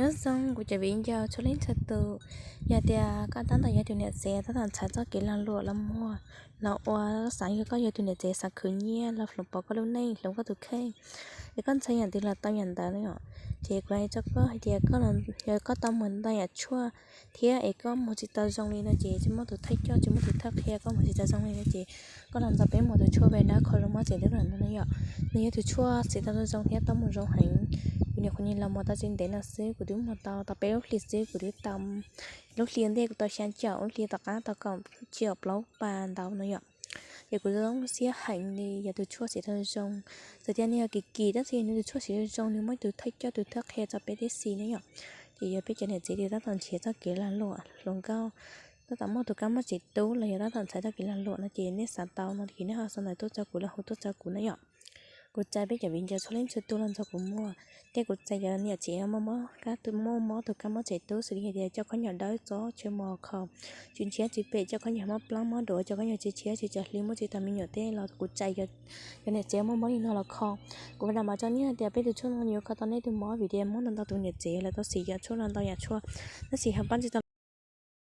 Nyob zoo kuv cov viv ncaus txhua leej txhua tus, yog tias koj tab tom yog tus niam tsev tab tom ntxhais txoj kev lag luam los muag, los ua xav yog koj yog tus niam tsev xav khwv nyiaj los hloov pauv koj lub neej hloov koj tus kheej, es koj ntxhais yam twg los tau yam ntawd no yom. Ces kuv hais rau koj hais tias koj, yog koj tau muag ntau yam tshuaj thiab es koj muag tsis tau zoo li no ces tsis muaj tus thawj coj tsis muaj tus thawj qhia koj muag tsis tau zoo li no ces koj los nrog peb muag tus tshuaj Red Dot Color Moisturizer no yom. Nws yog tus tshuaj txiv tau zoo zoo thiab tau muag zoo heev. Kuv nyuam qhuav los muag tau tsis ntev no xwb, kuv twb muag tau tau peb lub hli xwb kuv twb tau, lub hli ntej kuv tau xya caum, lub hli tom qab tau kaum caum plaub pas ntau no yom. Ces kuv zoo siab heev li, yog tus tshuaj txiv tau zoo. Txawm tias nws yog kim kim tab sis nws tus tshuaj txiv tau zoo, nws muaj tus thawj coj tus thawj qhia rau peb tib si ne yom. Ces yog peb cov niam txiv twg tab tom nrhiav txoj kev lag luam hluas nkauj, tab tom muaj tus kab mob tsev tub los yog tab tom ntxhais txoj kev lag luam no ces nej xav tau no ces nej ho sau ntawv tuaj rau kuv los hu tuaj rau kuv na yom. Kuv txais peb cov viv ncaus txhua leej txhua tus los nrog kuv muag, thiab kuv txais cov niam tsev muaj mob, muaj mob tus kab mob tsev tub xws li hais tias coj khaub ncaws dawb txob tshe mos khaus, tsis ntshiab tsis pem, coj khaub ncaws mob plab mob duav, cov khaub ncaws tsis tshiab tsis tsam hli, muaj tsis tau me nyuam tej los kuv txais cov niam tsev muaj mob li no los kho. Kuv vam dam mas tso niam hais tias peb tus tshuaj no yuav kho tau nej tus mob vim tias muab ntau ntau tus niam tsev lawv tau siv yam tshuaj no ntau yam tshuaj, tab sis ho pab tsis